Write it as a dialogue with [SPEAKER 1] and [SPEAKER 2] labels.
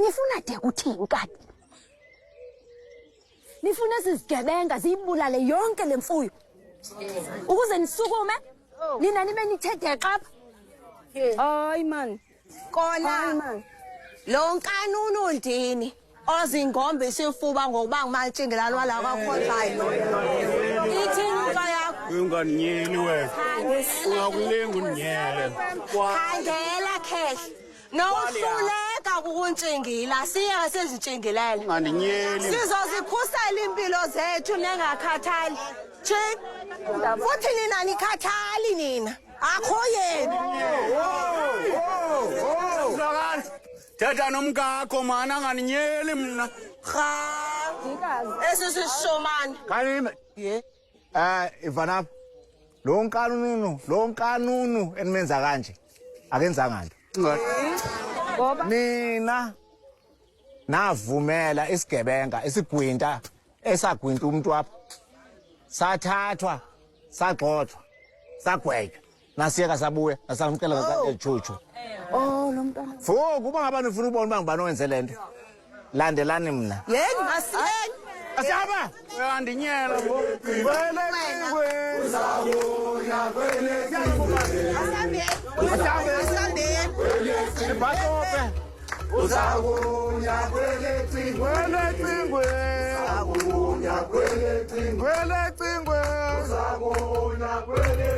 [SPEAKER 1] Nifuna de kuthini kanti? Nifuna ezi zigebenga ziyibulale yonke le mfuyo ukuze nisukume nina nibe nithe dexa apha?
[SPEAKER 2] Hayi man.
[SPEAKER 3] Kona lo nkanunu ndini ozingomba isifuba ngokuba ngumantshingelane wala kwakhonzayo. Ithini into yakho?
[SPEAKER 4] Ungandinyeli wena. Ungakulinga undinyele.
[SPEAKER 3] Khangela khehle. Nokuhluleka kukuntshingila siyeke sizintshingilele.
[SPEAKER 4] Ungandinyeli.
[SPEAKER 3] Sizozikhusela iimpilo zethu nengakhathali. Tshi. Futhi nina nikhathali nina. Akho yena.
[SPEAKER 4] Zwakala. Thetha nomkakho mani angandinyeli mna.
[SPEAKER 3] Rha. Esi sishomane.
[SPEAKER 5] Khanime.
[SPEAKER 3] Ye.
[SPEAKER 5] Eh Ivana lo nkanunu lo nkanunu enimenza kanje akenzanga nto.
[SPEAKER 2] Ngoba
[SPEAKER 5] Nina navumela isigebenga isigwinta esagwinta umuntu apha sathathwa sagxothwa sagwetywa nasiyeka sabuya nasamkela ngesandla etshutshu.
[SPEAKER 2] Oh lo mntwana.
[SPEAKER 5] Vuka uba ngaba nifuna ukubona uba ngubani owenze le nto. Landelani mna.
[SPEAKER 3] Yeni masiyeni.
[SPEAKER 5] Asihamba!
[SPEAKER 4] Uyandinyela ngoku.
[SPEAKER 3] Asambeni. Asambeni.
[SPEAKER 5] Ibhasope. Uzakuya kwele cingwe. Kwele cingwe. Uzakuya kwele.